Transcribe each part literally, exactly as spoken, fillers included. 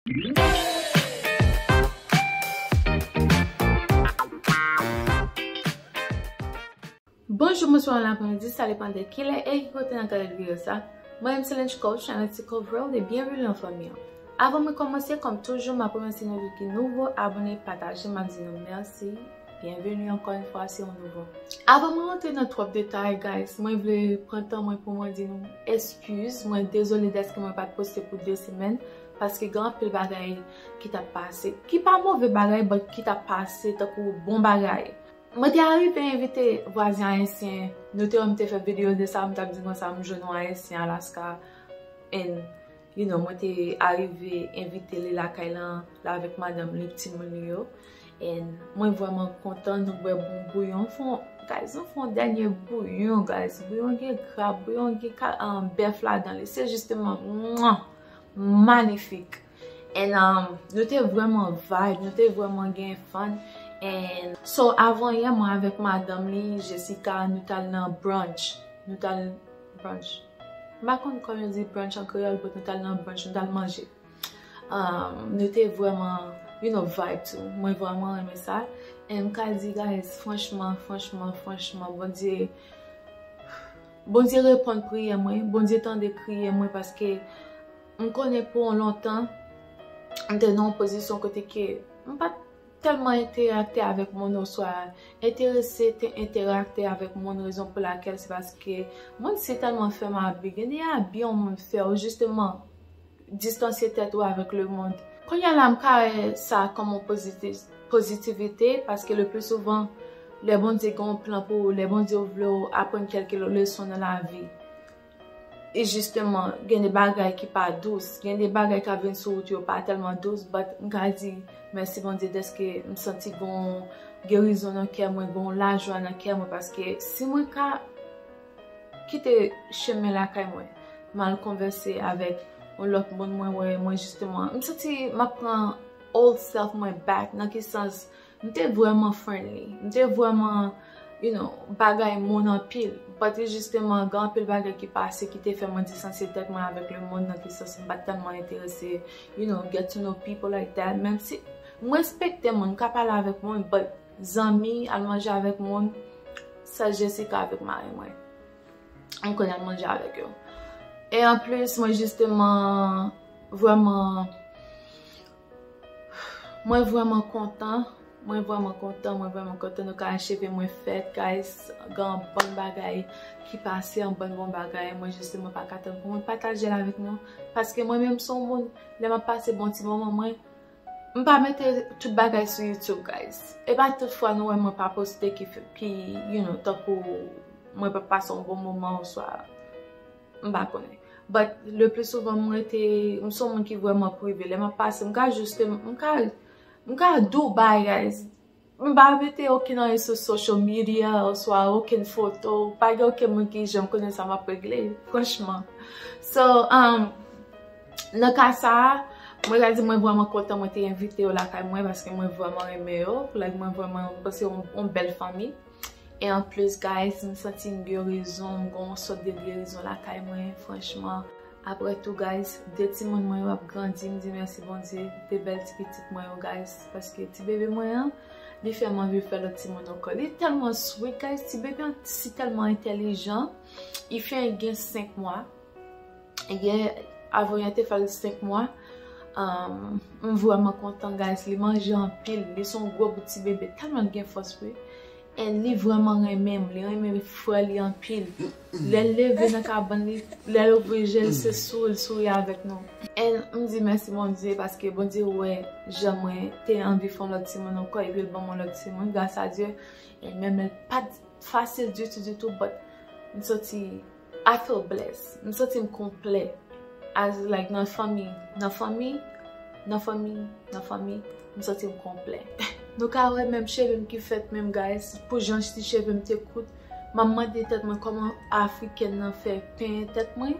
Bonjou, bonswa, bon apremidi, sa depann de kilè e ki kote n ap gade videyo sa. Mwen menm se Lench Coach, Analytic Overall, e byenveni nan fanmi an. Avan mwen kòmanse, kòm toujou, m ap remèsye nou ki nouvo abòne, pataje, m ap di nou mèsi. Byenveni ankò yon fwa si w nouvo. Avan mwen rantre nan twòp detay, guys, mwen vle pran tan mwen pou mwen di nou eskiz. Mwen dezole dèske mwen pa t poste pou de semèn, paske gen anpil bagay ki t ap pase. Ki pa move bagay, but ki t ap pase tankou bon bagay. Mwen te arive envite vwazen ayisyen. Nou te wè m te fè videyo de sa, m t ap di konsa m jwenn yon ayisyen Alaska, and, you know, mwen te arive envite li lakay lan, la avèk madanm li, timoun li yo. And mwen vrèman kontan, nou bwè bon bouyon. Fon, guys, nou fè yon dènye bouyon, guys. Bouyon gen krab, bouyon gen ka, um, bèf ladan li. Se jisteman, mwa, manifik. And, um, nou te vrèman vibe, nou te vrèman gen fun. And so, avan yè, mwen avèk madanm li, Jessica, nou t al nan brunch. Nou t al brunch. M pa konn kòman yo di brunch an kreyòl, but nou t al nan brunch, nou t al manje. Um, nou te vrèman, you know, vibe tou. Mwen vrèman renmen sa. And m ka di, guys, franchman, franchman, franchman, Bondye, Bondye reponn priyè mwen, Bondye tande kriye mwen, paske m konnen pou yon lontan, m te nan yon pozisyon kote ke m pa t tèlman enterakte avèk moun, oswa enterese te enterakte avèk moun, rezon pou lakèl se paske moun si tèlman fè m abi, gen de abi yon moun fè w, jisteman, distansye tèt ou avèk lemonn. Kounye a la, m ka wè sa kòm yon poziti-, pozitivite, paske le pli souvan, lè Bondye gen yon plan pou ou, lè Bondye vle w aprann kèlke leson nan lavi, e jisteman, gen de bagay ki pa dous, gen de bagay k ap vin sou wout yo pa tèlman dous, but m ka di mèsi Bondye dèske m santi gon gerizon nan kè mwen, gon lajwa nan kè mwen, paske si mwen ka kite chemen lakay mwen, m al konvèse avèk yon lòt moun mwen wè, mwen jisteman, m santi m ap pran old self mwen back, nan ki sans, m te vrèman friendly, m te vrèman, you know, bagay moun anpil. But jisteman, gen anpil bagay ki pase ki te fè mwen distansye tèt mwen avèk lemonn, nan ki sans m pa t tèlman enterese, you know, get to know people like that. Menm si m respekte moun, m ka pale avèk moun, but zanmi, al manje avèk moun, sèl Jessica avèk mari mwen. M konn al manje avèk yo. E anplis, mwen jisteman, vrèman, mwen vrèman kontan. Mwen vrèman kontan, mwen vrèman kontan. Nou ka acheve mwen fèt, guys. Gen yon bon bagay ki pase, yon bon, bon bagay. Mwen jisteman pa ka tann pou mwen pataje l avèk nou. Paske mwen menm, se yon moun, lè m ap pase bon ti moman mwen, m pa mete tout bagay sou YouTube, guys. E pa tout fwa nou wè mwen pa poste ki, ki, you know, tankou mwen pa pase yon bon moman oswa m pa konnen. But le pli souvan, mwen rete, m se yon moun ki vrèman prive. Lè m ap pase, m ka jis, m ka, m ka Dubai, guys. M pa mete okenn anyen sou social media, oswa okenn foto. Pa gen okenn moun ki janm konnen sa m ap regle, franchman. So, um, nan ka sa a, mwen ka di mwen vrèman kontan mwen te envite yo lakay mwen, paske mwen vrèman renmen yo. Like, mwen vrèman, mwen panse yon, yon bèl fanmi. E anplis, guys, m santi m gen rezon, m gen yon sòt de gerizon lakay mwen, franchman. Apre tou, guys, de timoun mwen yo ap grandi, m di mèsi Bondye, de bèl ti pitit mwen yo, guys, paske ti bebe mwen an, li fè m anvi fè lòt timoun ankò. Li tèlman sweet, guys, ti bebe an si tèlman entèlijan. Li fenk gen senk mwa. Yè, avan yè te fè l senk mwa. Um, m vrèman kontan, guys. Li manje anpil. Li se yon gwo bout ti bebe. Tèlman l gen fòs, wi. And li vrèman renmen m. Li renmen frè li anpil. Lè l leve nan kabann li, lè l ouvri je l, se souri, l souri avèk nou. And m di mèsi Bondye, paske Bondye wè jan mwen te anvi fè yon lòt timoun ankò, epi l ban m yon lòt timoun, gras a Dye. And menm lè l pa t fasil ditou, ditou, but m santi I feel blessed. M santi m konplè. As, like, nan fanmi, nan fanmi, nan fanmi, nan fanmi, m santi m konplè. Nou ka wè menm cheve m ki fèt menm, guys. Pou jan ti cheve m te kout, m ap mande tèt mwen kòman Afrikèn nan fè penyen tèt mwen.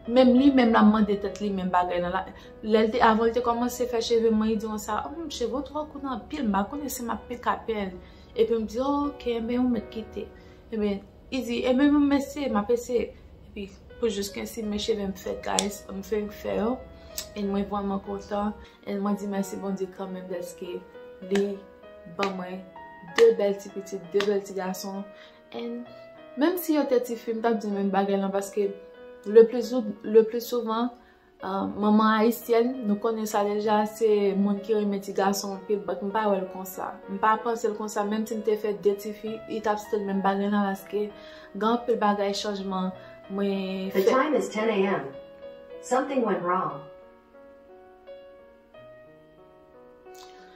Menm li menm l ap mande tèt li menm bagay nan la. Lè l te, avan l te kòmanse fè cheve mwen, li di konsa, "Oh, cheve w twò kout anpil, m pa konnen si m ap pika penyen l." Epi m di, "Oh, ok, enben, ou mèt kite." Ebyen, li di, "Ebyen, m eseye, m ap eseye." Epi, pou jis kensi men cheve m fèt, guys, m fenk fè yo. And mwen vrèman kontan. And mwen di mèsi Bondye kanmenm dèske li ban mwen de bèl ti pitit, de bèl ti gason. And menm si yo te ti fi, m t ap di menm bagay lan paske le pli sou-, le pli souvan, uh, manman ayisyèn, nou konnen sa deja, se moun ki renmen ti gason anpil, but m pa wè l konsa. M pa panse l konsa, menm si m te fè de ti fi, li t ap still menm bagay lan paske gen anpil bagay chanjman mwen The fè. Time is ten a m. Something went wrong.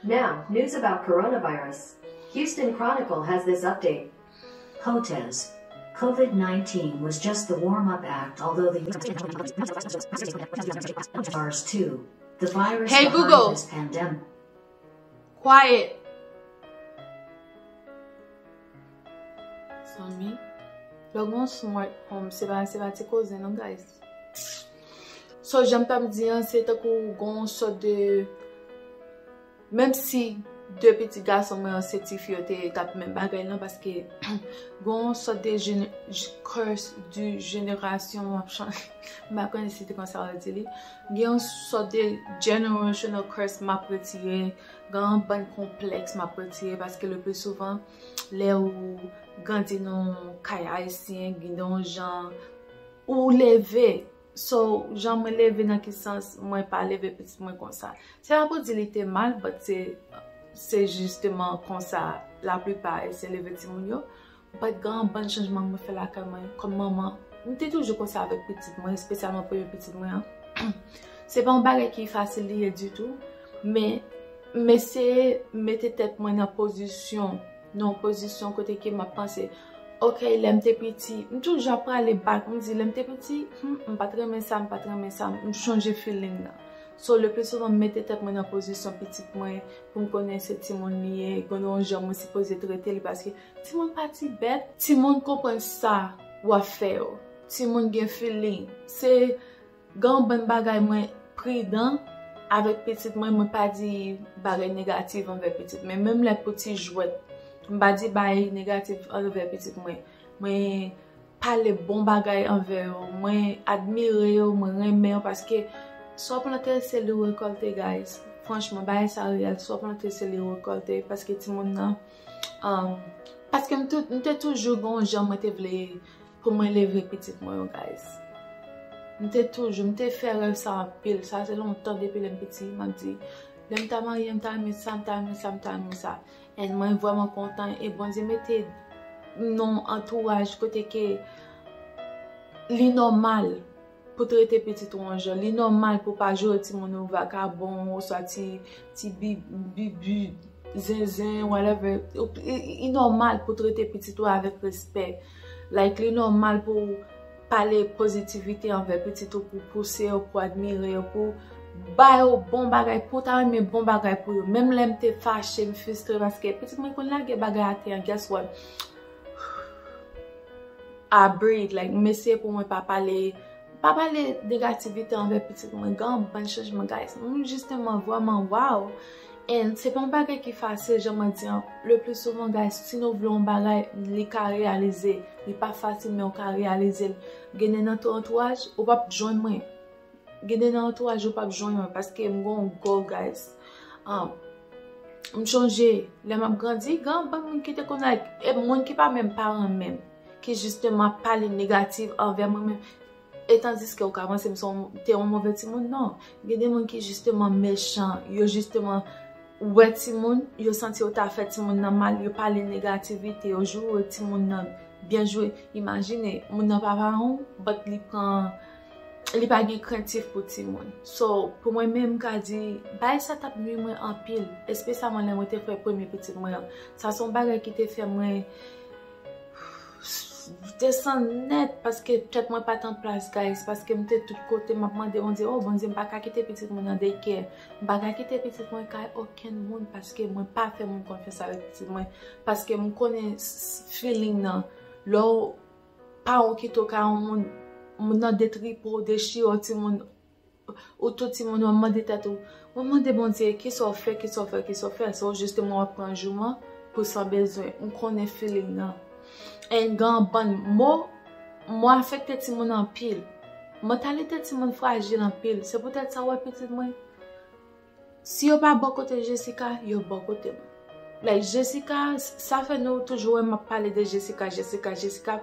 Now, news about coronavirus. Houston Chronicle has this update. Hotels. COVID nineteen was just the warm-up act, although the SARS two, the virus Hey, behind Google. This pandemic. Quiet. Zanmi, lè w gen yon smart home, se pa, se pa ti koze non, guys. So, jan m t ap di an, se tankou gen yon sòt de, menm si de pitit gason mwen an se ti fi yo te t ap menm bagay lan, paske gen yon sòt de jene-, j-, curse du génération, m ap chan-, m pa konnen si te konsa yo di li. Gen yon sòt de generational curse m ap retire, gen yon bann konplèks m ap retire, paske le pli souvan, lè ou grandi nan yon kay ayisyen, gen yon jan ou leve. So, jan mwen leve nan ki sans, mwen pa leve pitit mwen konsa. Se pa pou di li te mal, but se, se jisteman konsa laplipa ayisyen leve timoun yo. But gen yon bann chanjman mwen fè lakay mwen kòm manman. M te toujou konsa avèk pitit mwen, espesyalman premye pitit mwen an. Se pa yon bagay ki fasil li ye ditou, men m eseye mete tèt mwen nan pozisyon, nan yon pozisyon kote ke m ap panse, ok, lè m te piti, m toujou ap prale back, m di, lè m te piti, hmm, m pa t renmen sa, m pa t renmen sa, m chonje feeling nan. So, le pli souvan, m mete tèt mwen nan pozisyon pitit mwen, pou m konnen se timoun li ye, konnen yon jan mwen sipoze trete li, paske timoun pa ti bèt, timoun konprann sa w ap fè yo. Timoun gen feeling. Se gen yon bann bagay mwen pridan avèk pitit mwen, mwen pa di bagay negatif anvè pitit mwen. Menm lè pou ti jwèt, m pa di bagay negatif anvè pitit mwen. Mwen pale bon bagay anvè yo, mwen admire yo, mwen renmen yo, paske sa w plante se li w rekòlte, guys. Franchman, bagay sa reyèl, sa w plante se li w rekòlte, paske timoun nan, um, paske m tou-, m te toujou gen yon jan mwen te vle pou mwen leve pitit mwen yo, guys. M te toujou, m te fè rèv sa anpil. Sa se lontan depi lè m piti, m ap di, lè m ta marye, m ta renmen sa, m ta renmen sa, m ta renmen sa. And mwen vrèman kontan. E Bondye mete nou antouraj kote ke li nòmal pou trete pitit ou yon jan. Li nòmal pou pa joure timoun ou vakabon, oswa ti, ti bi-, bibi, zenzen, whatever. Li, li nòmal pou trete pitit ou avèk respè. Like, li nòmal pou pale pozitivite anvè pitit ou, pou pouse yo, pou admire yo, pou ba yo bon bagay, pou ta renmen bon bagay pou yo. Menm lè m te fache, m fristre, paske pitit mwen konn lage bagay atè an, guess what? I breathe, like, m eseye pou mwen pa pale, pa pale negativite anvè pitit mwen. Gen yon bann chanjman, guys. Mwen jisteman vrèman, wow! And se pa yon bagay ki fasil, jan mwen di an, le pli souvan, guys, si nou vle yon bagay, li ka reyalize. Li pa fasil, men ou ka reyalize l. Gen de nan tou antouraj, ou p ap jwenn mwen. Gen de nan antouraj, ou p ap jwenn mwen, paske m gen yon goal, guys. Um, m chonje, lè m ap grandi, gen yon bann moun ki te konn, like, e moun ki pa menm paran menm, ki jisteman ap pale negatif anvè mwen menm. E tandiske ou ka panse m se yon, te yon move timoun, non. Gen de moun ki jisteman mechan, yo jisteman wè timoun, yo santi yo ta fè timoun nan mal, yo pale negativite, yo joure timoun nan byen joure. Imajine, moun nan pa paran w, but li pran, li pa gen krentif pou timoun. So, pou mwen menm, m ka di, bagay sa t ap nwi mwen anpil, espesyalman lè mwen te fè premye pitit mwen an. Sa se yon bagay ki te fè mwen desann nèt, paske tèt mwen pa t an plas, guys, paske m te tout kote, m ap mande Bondye, oh, Bondye, m pa ka kite pitit mwen nan daycare, m pa ka kite pitit mwen kay okenn moun, paske mwen pa fè moun konfyans avèk pitit mwen, paske m konnen s-, s-, feeling nan, lè w pa w kite w kay yon moun, moun nan detripe w, dechire w, timoun, ou tout timoun, w ap mande tèt ou, w ap mande Bondye, kisa w fè, kisa w fè, kisa w fè, se w jisteman w ap pran jouman pou san bezwen, m konnen feeling nan. And gen yon bann mo, mo afekte timoun anpil. Mantalite timoun frajil anpil. Se poutèt sa w wè pitit mwen, si yo pa bò kote Jessica, yo bò kote m. Like, Jessica, sa fè nou toujou wè m ap pale de Jessica, Jessica, Jessica.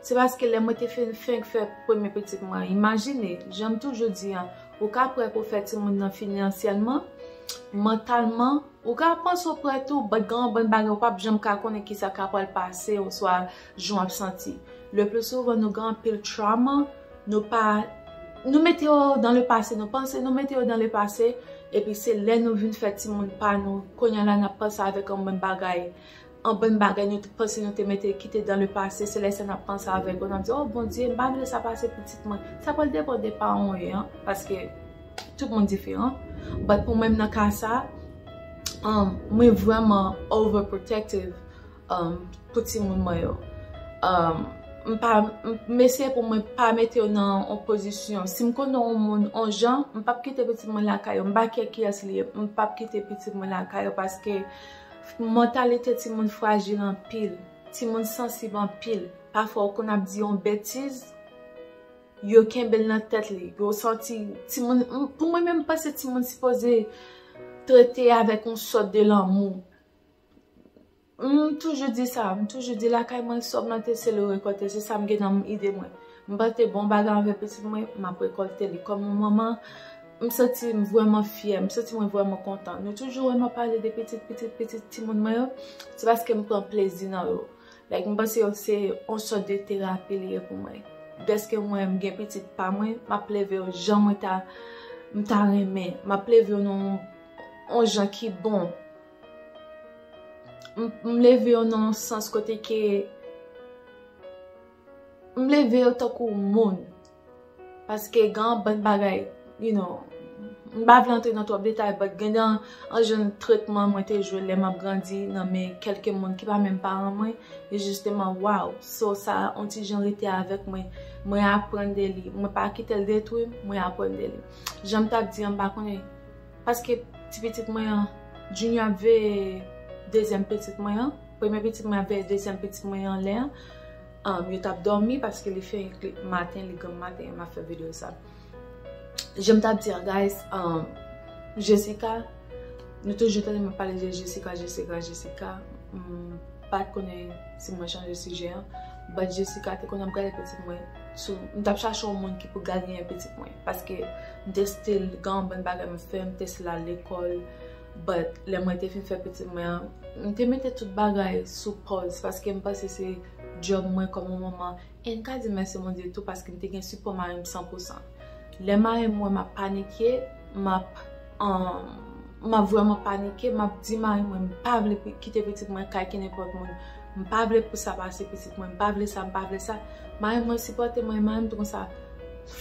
Se paske lè mwen te fin fenk fè premye pitit mwen, imajine, jan m toujou di an, ou ka prè pou fè timoun nan finansyèlman, mantalman, ou ka panse w prè tou, but gen yon bann bagay ou p ap janm ka konnen kisa ka pral pase, oswa jan w ap santi. Le pli souvan, nou gen anpil trauma, nou pa, nou mete yo dans le passé, nou panse nou mete yo dans le passé, epi se lè nou vin fè timoun pa nou, kounye a la n ap panse avèk yon bann bagay, yon bann bagay nou t-, panse nou te mete kite dans le passé, se lè sa n ap panse avèk yo, n ap di, "Oh, Bondye, m pa vle sa pase pitit mwen." Sa pral depann de paran w ye an, paske tout moun diferan. But pou mwen, nan ka sa, um, mwen vrèman overprotective, um, pou timoun mwen yo. Um, m pa, m, m eseye pou mwen pa mete yo nan yon pozisyon. Si m konnen yon moun, yon jan, m p ap kite pitit mwen lakay yo. M pa kè kiyès li ye, m p ap kite pitit mwen lakay yo, paske mantalite timoun frajil anpil. Timoun sansib anpil. Pafwa, ou konn ap di yon betiz, yo kenbe l nan tèt li. Yo santi, timoun, m, pou mwen menm, m panse timoun sipoze trete avèk yon sòt de lanmou. M toujou di sa, m toujou di lakay mwen, sa w plante, se li w rekòlte, se sa m gen nan ide mwen. M plante bon bagay anvè pitit mwen, m ap rekòlte li. Kòm yon manman, m santi m vrèman fyè, m santi mwen vrèman kontan. Nou toujou wè m ap pale de pitit, pitit, pitit timoun mwen yo, se paske m pran plezi nan yo. Like, m panse yo se yon sòt de terapi li ye pou mwen. Dèske mwen, m gen pitit pa mwen, m ap leve yo jan mwen ta, m ta renmen. M ap leve yo nan yon, yon jan ki bon. M, m leve yo nan yon sans kote ke m leve yo tankou moun. Paske gen yon bann bagay, you know, m pa vle antre nan twòp detay, but gen yon, yon jan tretman mwen te jwenn lè m ap grandi nan men kèlke moun ki pa menm paran mwen, e jisteman, wow, so sa, yon ti jan rete avèk mwen, mwen aprann de li, mwen pa kite l detwi m, mwen aprann de li. Jan m t ap di an, m pa konnen, paske ti pitit mwen an, Junior ap veye dezyèm pitit mwen an, premye pitit mwen ap veye dezyèm pitit mwen an lè an, um, yo t ap dòmi paske li fenk maten, li granm maten, m ap fè videyo sa. Jan m t ap di an, guys, um, Jessica, nou toujou tande m ap pale de Jessica, Jessica, Jessica. M pa t konnen si mwen chanje sijè an, but Jessica te konn ap gade pitit mwen. Sou, m t ap chache yon moun ki pou gade pitit mwen, paske m te still gen yon bann bagay m fè, m te still al lekòl, but lè mwen te fin fè pitit mwen an, m te mete tout bagay sou pòz, paske m panse se djòb mwen kòm yon manman. E m ka di mèsi Bondye tou, paske m te gen sipò mari m san pou san. Lè mari m wè m ap panike, m ap, um, m ap vrèman panike, m ap di mari mwen, m pa vle pi-, kite pitit mwen kay ki nenpòt moun. M pa vle pou sa pase pitit mwen, m pa vle sa, m pa vle sa. Mari mwen sipòte mwen, mari m di konsa,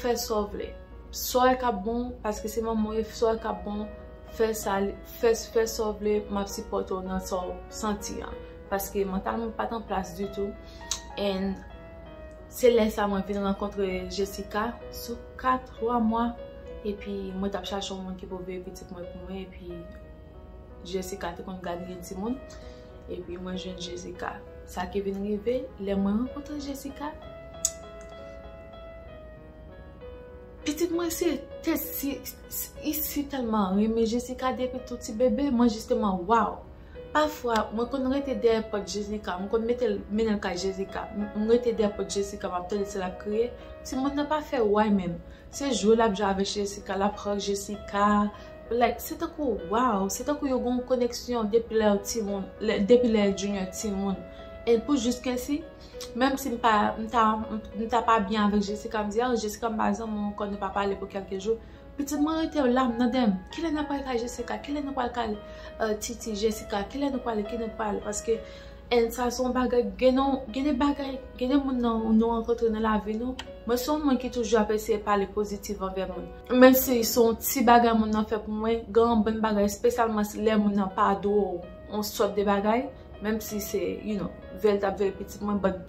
fè sa w vle. Sa w wè k ap bon, paske se manman w ye, sa w wè k ap bon, fè sa, fè, fè sa w vle, m ap sipòte w nan sa w santi an. Paske mantal mwen pa t an plas ditou. And se lè sa mwen vin rankontre Jessica sou kat, twa mwa. Epi mwen t ap chache yon moun ki pou veye pitit mwen pou mwen. Epi Jessica te konn gade yon timoun. Epi mwen jwenn Jessica. Sa ki vin rive, lè mwen rankontre Jessica, pitit mwen se te si, si, si tèlman renmen Jessica depi tou ti bebe, mwen jisteman, wow. Pafwa, mwen konn rete dèyè pòt Jessica, mwen konn mete l, mennen l kay Jessica. M, m rete dèyè pòt Jessica, m ap tande si l ap kriye. Timoun nan pa fè way menm. Se jwe l ap jwe avèk Jessica, l ap hug Jessica. Like, se tankou, wow, se tankou yo gen yon koneksyon depi lè yo timoun, lè, depi lè Junior timoun. E pou jis kensi, menm si m pa, m ta, m, m ta pa byen avèk Jessica, m di, "Ah, Jessica, m pa zanmi w ankò, nou pa pale pou kèlke jou." Pitit mwen rete la, m nan dèyè m. Kilè n ap pral kay Jessica? Kilè nou pral kay, euh, Titi, Jessica? Kilè nou pral, kilè nou pral? Paske, and sa se yon bagay, gen yon, gen de bagay, gen de moun nan, nou rankontre nan lavi nou. Mwen se yon moun ki toujou ap eseye pale pozitif anvè moun. Menm si se yon ti bagay moun nan fè pou mwen, gen yon bann bagay, espesyalman si lè moun nan pa dwe w yon sòt de bagay, menm si se, you know, veye l t ap veye pitit mwen, but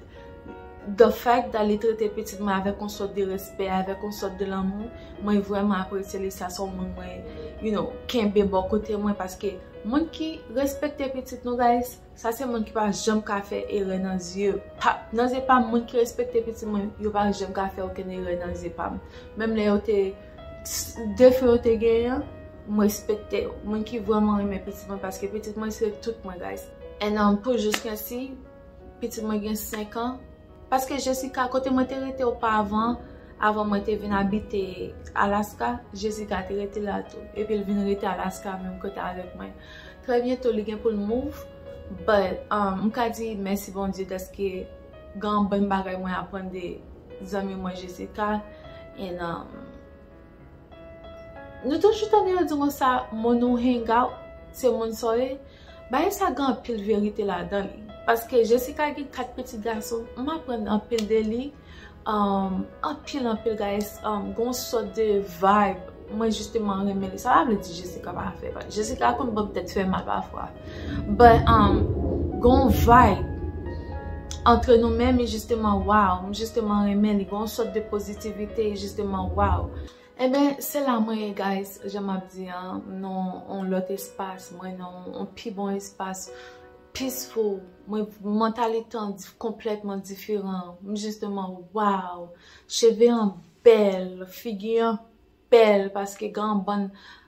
the fact that li trete pitit mwen avèk yon sòt de respè, avèk yon sòt de lanmou, mwen vrèman apresye li, sa se yon moun mwen, you know, kenbe bò kote mwen, paske Moun ki respekte pitit nou, guys, sa se moun ki pa janm ka fè erè nan zye pa, nan zye pa m. Moun ki respekte pitit mwen, yo pa janm ka fè okenn erè nan zye pa m. Menm lè yo te, defen yo te genyen, m respekte yo. Moun ki vrèman renmen pitit mwen, paske pitit mwen se tout mwen, guys. And um, pou jis kèsi, pitit mwen gen senk an. Paske Jessica, kote mwen te rete opavan, avan mwen te vin abite Alaska, Jessica te rete la tou. Epi l vin rete Alaska menm kote avèk mwen. Trè byento, li gen pou l move. But, um, m ka di mèsi Bondye dèske gen yon bann bagay mwen aprann de zanmi mwen Jessica. And, um, nou toujou tande yo di konsa, moun ou hang out, se moun sa w ye. Bagay sa gen anpil verite ladan li. Paske Jessica gen kat pitit gason, m aprann anpil de li. Um, anpil, anpil, guys. Um, gon sòt de vibe. Mwen, jisteman, renmen li. Sa pa vle di Jessica pa fè vibe. Jessica konn ban m tèt fè mal pafwa. But, um, gon vibe antre nou menm, e jisteman, wow. M jisteman renmen li. Gon sòt de pozitivite, e jisteman, wow. Enben, se la mwen ye, guys, jan m ap di an, nan yon lòt espas, mwen nan yon pi bon espas, peaceful, mwen, mantalite an konplètman diferan, m jisteman, wow, cheve an bèl, figi an bèl, paske gen yon bann,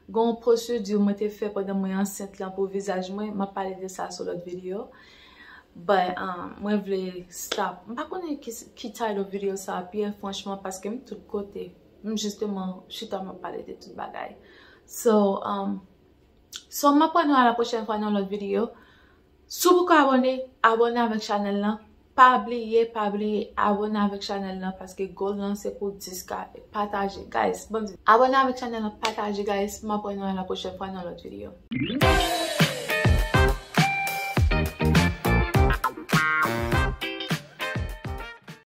gen yon pwosedi mwen te fè pandan mwen ansent lan pou vizaj mwen, m ap pale de sa sou lòt videyo. But, um, mwen vle stop. M pa konnen ki, ki title videyo sa ap ye, franchman, paske m tout kote. M jisteman chita m ap pale de tout bagay. So, um, so m ap wè nou a la pwochèn fwa nan lòt videyo. Si w poko abòne, abòne avèk chanèl lan. Pa bliye, pa bliye abòne avèk chanèl lan paske goal lan se pou dis K. Pataje, guys. Bon, abòne avèk chanèl lan, pataje, guys. M ap wè nou a la pwochèn fwa nan lòt videyo.